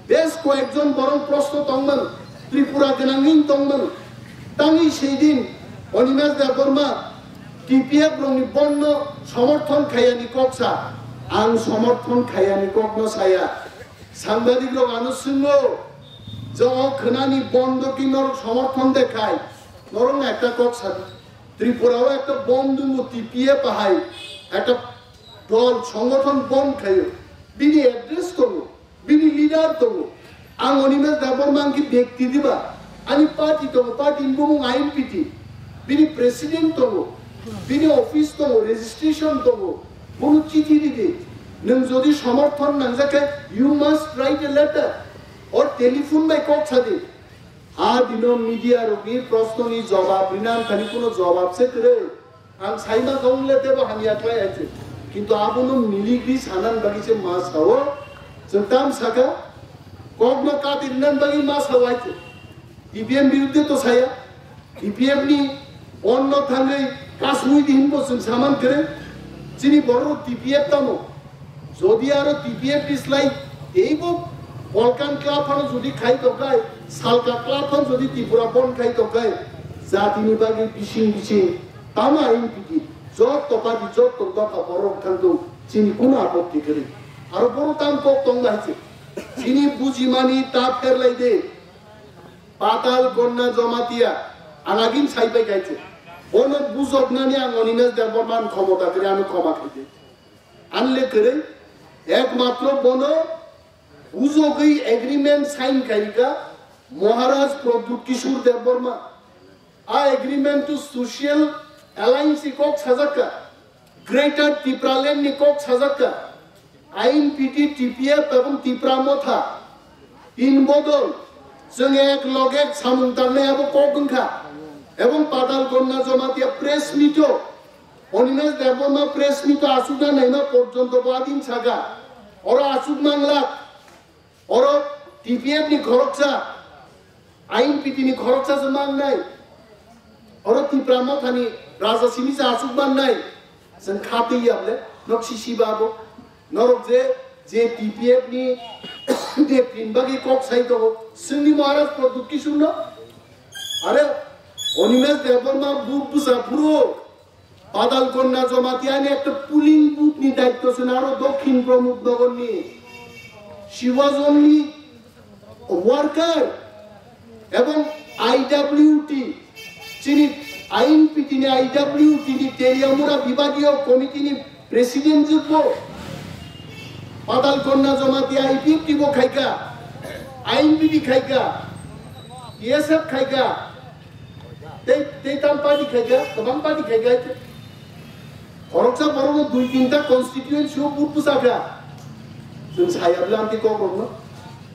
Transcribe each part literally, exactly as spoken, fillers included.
Bes koyekjon borok proshno tongmano, Tripura gwnangwi tongmano. Tangwi seidin Animesh Debbarma T P F rokni bondno somorthon khaiyani kok sa, ang somorthon khaiyani kokno saya. Sangbadik rok ano swngo, je o khwnani bondo ki norok somorthon de khai, norokno ekta kok sa di. Tripura o ekta bond wngo, T P F hai ekta dol songothon bond khaio, bini address tongo, bini leader tongo. Ang Animesh Debbarma ang ki bekti diba? Ani party tongo, party ni bumung I N P T. Bini president tongo, bini office tongo, registration tongo. Bono chithi ridi. Nwng jodi somorthon nangjak khe, you must write a letter or telephone bai kok sadi. A dino media rokni proshnoni jobab rina ang thani kuno jobab se kwrwi. Ang saima kha wng le tebo hamya khlai hai se. Kintu abono miligwi sanan bagwi se ma sao. Chwng tam saka, kokno kati rinan bagwi ma sao hai se. T P M biruddhe to saya. T P F ni onno thangwi kasui di hinbo chwng saman kwrwi. Chini borok T P F tamo. Jodi aro T P F ni slai teibo Balkan Club phano jodi khai tongkhai, Salka Club phano jodi Tripura bon khai tongkhai, jatini bagwi bising bising tamo I N P T, jotto party, jotto dopha borok thangtong, chini kuno apotti kwrwi. Aro borok tamo kok tong bai se. Chini bujimani ta pherlai de. Patal Kanya Jamatia, ang agin sai pai kaiche. Bono bujoknani ang Animesh Debbarma ni khomota kwrwi, ano khoma khaide. Anle kwrwi, ekmatro bono bujogwi agreement sign khaika Maharaj Pradyut Kishore Debbarma. A agreement to social alliance kok sajakka. Greater Tipraland ni kok sajakka, I N P T, T P F ebong Tipra Motha, tin bodol, chwng ek loge samung tangnai abo kok wngkha. Ebong Patal Kanya Jamatia press meet o, Animesh Debbarma press meet o aswkna naima porjonto bo adin saka, oro aswk manglak. Oro T P F ni khoroksa, I N P T ni khoroksa se mangnai. Oro Tipra Mothani raja simi se aswk mannai. Chwng kha twi ya ble, nok sisi ba bo. Norok je, je T P F ni je tin bagwi kok sai tongo, chwngni Maharaj Pradyut Kishore no. Are, Animesh Debbarma buk bwsa phuru. Patal Kanya Jamatia ni ekta polling booth ni daitto se aro Dokhin Pramuknagar ni. She was only a worker ebong I W T, chini I N P T ni I W T ni Teliamura Bibagiyo Committee ni president jwkbo. Patal Kanya Jamatia I P F T bo khaika, I N P T khaika, T S F khaika. Tei, tei tam party khaika, kwbang party khaika. Khoroksa borokno dui tinta constituency o vote bwsakha. Chwng saya bwle amtwi kokrokno.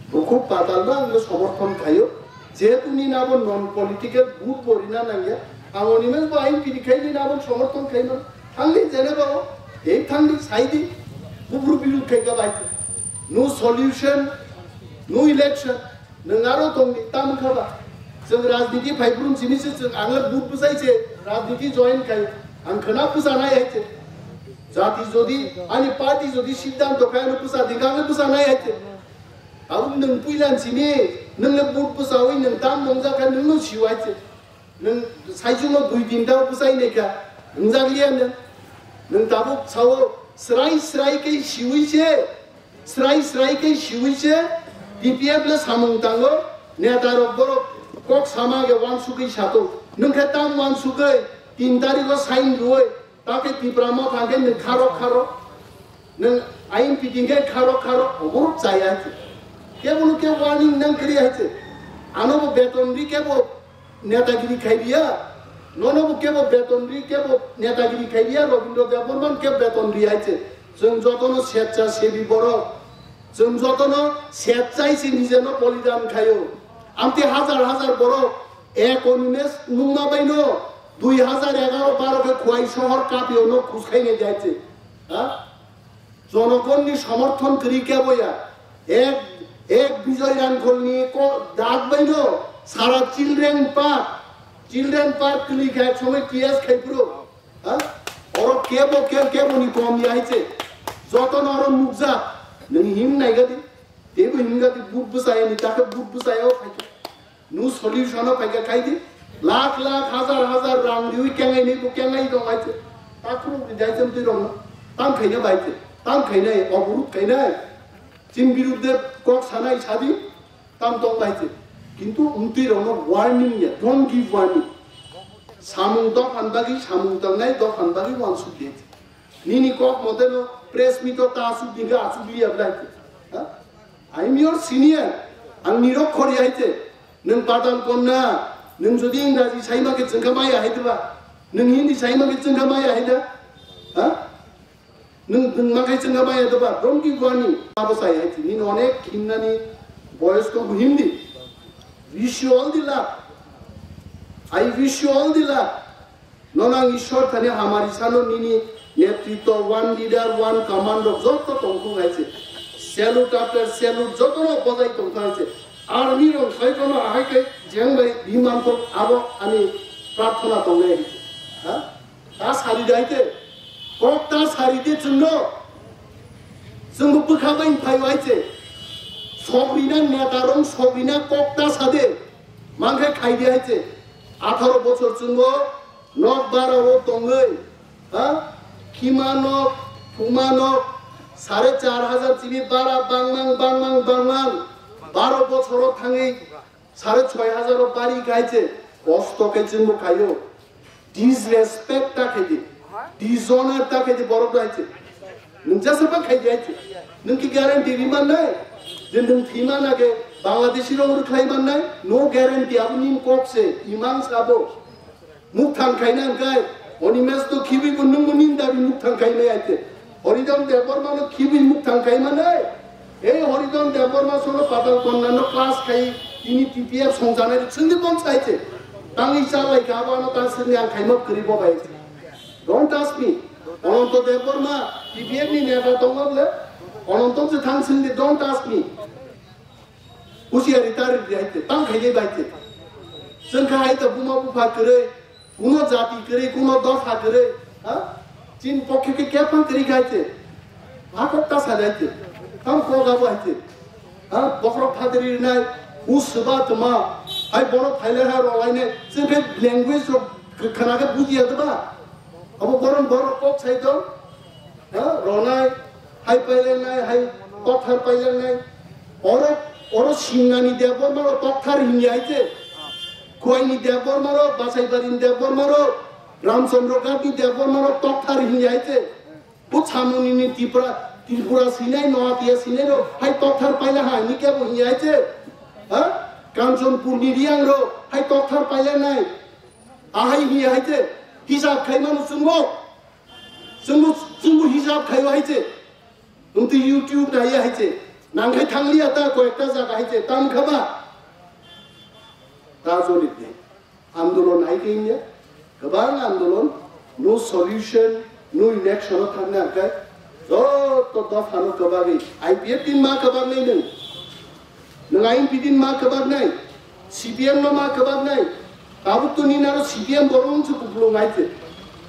Bukhuk Patal no ang somorthon khaio. Jehetu nini abo non political vote bo rina nangya. Ang Animesh bo I N P T khai nini abo somorthon khaima. Thangdi jeneba o, tei thangdi saidi. Bubru biru khaika bai. No solution, no election. Nwng aro tongdi, tamo wngkha ba? Chwng rajniti phai brum simi se chwng ang le but bwsai se rajniti join khai, ang khwna bwsa nai hai se. Jati jodi ani party jodi siddhanto khai ano bwsa di, ang le bwsa nai hai se. Abo nwng puilan simi, nwng le but bwsawi nwng tam mongja kha nwng no siwai se. Nwng saichungno dui tinta bwsai naikha, wngjakliya nwng. Nwng tabuk sao, srai srai khe siwi se, srai srai khe siwi se, T P F le samung tango, neta rok borok kok sama ge wansugwi sato. Nwng khe tam wansugwi, tin tarikh o sign rwwi, Takhe Tipra Motha khe nwng kharo kharo, nwng I N P T khe kharo kharo, oborok chaya hai se. Kebo no kebo warning nang kri hai se. Ano bo beton ri kebo netagiri khai riya. Nono bo kebo beton ri kebo netagiri khai riya. Rabindra Debbarma kebo beton ri hai se. Chwng jotono swecha sebi borok. Chwng jotono swecha se nijeno bolidan khaio. Amte hajar hajar borok ek Animesh nungma baino dui hajar egaro baro khe Khwai sohor kapio no khuskai ne jai se. Ha? Jonogonni somorthon kwrwi kebo ya. Ek, ek Bijoy Rangkholni ko-, dak baino sara children park, children park kwrwi kha ek somoi T S khai phuru. Ha? Oro kebo, ke-, keboni kom ya hai se. Jotono oro nukjak. Nwng him naigadi. Tebo himga di but bwsai ni, takhe but bwsai o phaikha. Nu solution o phaikha khai di. Lakh lakh, hazar hazar rang riwi kengai ni bo kengai tong hai se. Takhuk di jai sem twi rong. Tam khaina bai se. Tam khaina, oburut khaina. Chin birudde kok sanai sadi. Tam tong bai se. Kintu umtwi rong no warning ya. Don't give warning. Samung dophan bagi, samung tangnai dophan bagi wansuk di. Nini kok mote no press meet o ta asuk dinga asuk liya blai. Ha? I am your senior. Ang nirok khori haite. Nung Patal Konna, nung jodi Ingraji saima ke chengka maya haite ba. Nung Hindi saima ke chengka maya haite. Ha? Nung, nung makai chengka maya to ba. Don't give warning. Abo sai haite. Nini onek himnani boyos ko Hindi. Wish you all the luck. I wish you all the luck. Nono ang Ishwar thani hamari sano nini netritwo, one leader, one command rok joto tongthung hai se. Salute after salute joto no bojai tongthung hai se. Army rok sai kono ahai khe jeng bai biman thok abo ani prarthana tongnai hai se. Ha? Ta sari dai te. Kok ta sari te chwngno. Chwngbo bwkha bai phai hai se. Sogrina neta rok sogrina kok ta sade. Mangkhe khai di hai se. Atharo bochor chwngbo Nok bara o tongwi, ha? Khima nok, thuma nok, sare char hajar chibi bara bangmang, bangmang, bangmang. Baro bochoro thangwi sare choi hajar o bari kaiche, kosto khe chwngbo khaio. Disrespect ta khaidi, dishonor ta khaidi borok bai che. Nwng jasa ba khaidi ai che. Nwng ki guarantee ri man nai? Je nwng thima na ge Bangladeshi rok rwkhlai man nai? No guarantee, abo nini kok se, imang sabo. Mukthang khaina hwnkhe, Onimes to khibwi bo nwngbo nini dabi mukthang khaimai aite. Horidon Debbarma no khibwi mukthang khaima nai. Ei Horidon Debbarma sono Patal Konna no class khai, tini T P F songjanai rok swngdi bon saite. Tangwi chalai kha abo ano ta swngdi ang khaima kwrwi bo bai. Don't ask me. Ononto Debbarma T P F ni neta tongo le. Ononto se thang swngdi, don't ask me. Husiari tari di haite, tang khaide baite. Chwng kha haite buma bupha kwrwi, kuno jati kwrwi, kuno dopha kwrwi, ha? Chin pokhe khe kepang kwrwi khaite. Hakok ta sa jaite. Tam ko ga baite. Ha? Bokhorok phatri nai, u seba tma, hai borok phaile ha rolaine, chwng khe language rok khana khe bujiya de ba. Abo boron borok kok sai tong. Ha, ronai, hai pailanai, hai tokthar pailanai. Oro, oro Singnani Debbarma ro tokthar hini hai je. Khuaini Debbarma ro, Basaibari ni Debbarma ro, Ramchandra Ghat ni Debbarma ro tokthar hini hai je. Bo Chamoni ni Tripura, Tripura sinai, Noatia sinai ro, hai tokthar paila ha, hini kebo hini hai je. Ha? Kanchanpur ni Riang ro, hai tokthar pailanai. Ahai hini hai je. Hisab khai mano chwngbo. Chwngbo, chwngbo hisab khaio hai se. Nwng twi YouTube naiya hai se. Nangkhai thangliya ta koyekta jaga hai se. Tam kha ba? Ta jolip de. Andolon hai khe hinya. Kwbang andolon. No solution, no election o thangna hwnkhe. Joto dophano kwbagwi. I P F din ma kwbagnai nwng. Nwng I N P din ma kwbaknai, C P M no ma kwbaknai, tabuk to nini aro C P M borok wngse kupulung hai se.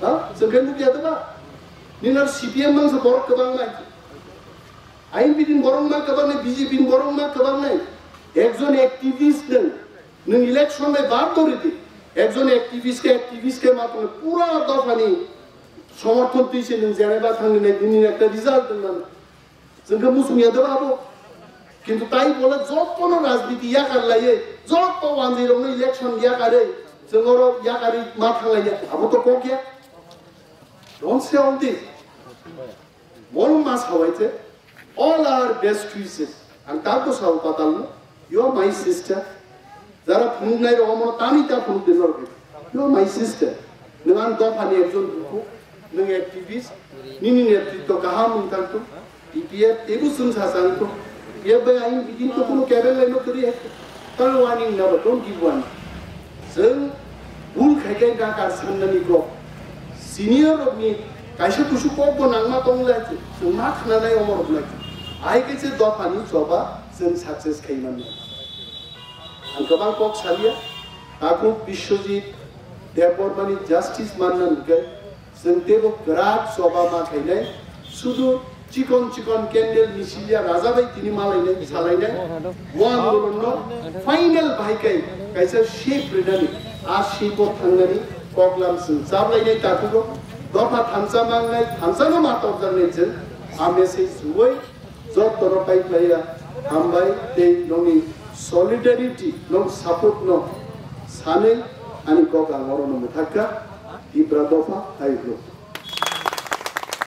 Ha? Chwng khe nukya de ba? Nini aro C P M wngse borok kwbang nai. I N P din borok ma kwbaknai, B J P ni borok ma kwbaknai. Ekjon activist nwng, nwng election bai bar dori di. Ekjon activist khe, activist khe ma tongwi pura dophani somorthon twi se nwng jeneba thangwi nai, nini ekta result wng mano. Chwng khe muchung ya de ba abo? Kintu tai bole jotono rajniti yakar laiye, joto wanjwi rokno election yakarwi, chwng oro yakarwi ma thanglaiya, abo to kok ya. Don't say all this. Mol ma sawai che, all our best wishes. Ang tabuk sao Patal no, you are my sister. Jara phunuknai rok omo tani ta phunuk de norok. You are my sister. Nwng ang dophani ekjon bukhuk, nwng activist, nini netritwo kaham wng tang tung. T P F teibo chwng sa chang tung. T P F bai ayang bidin to kuno kebel lai no kwrwi hai. Tang warning na ba, don't give warning. Chwng bul khai khe gakar sannani kok. Senior rokni kaisa kusu kok bo nangma tong lai chwng ma khnanai omo rok lai. Ahai khe se dophani choba chwng success khai manya. Ang kwbang kok salia, takhuk Biswajit Debbarmani justice manna hwnkhe chwng teibo kwrak choba ma khainai, sudu Chikon chikon candle misilya raja bai tini malainai salainai. Bo andolon no final bai kai kaisa shape rinani, a shape o thangnani koklam sing chablainai takugo. Dopha thamsa mangnai, thamsa no ma torjaknai jeng a message woi joto no pai playa hambai tei nongni solidarity nong support no sanai ani kok ang oro no muthakka Tipra dopha hai hlo.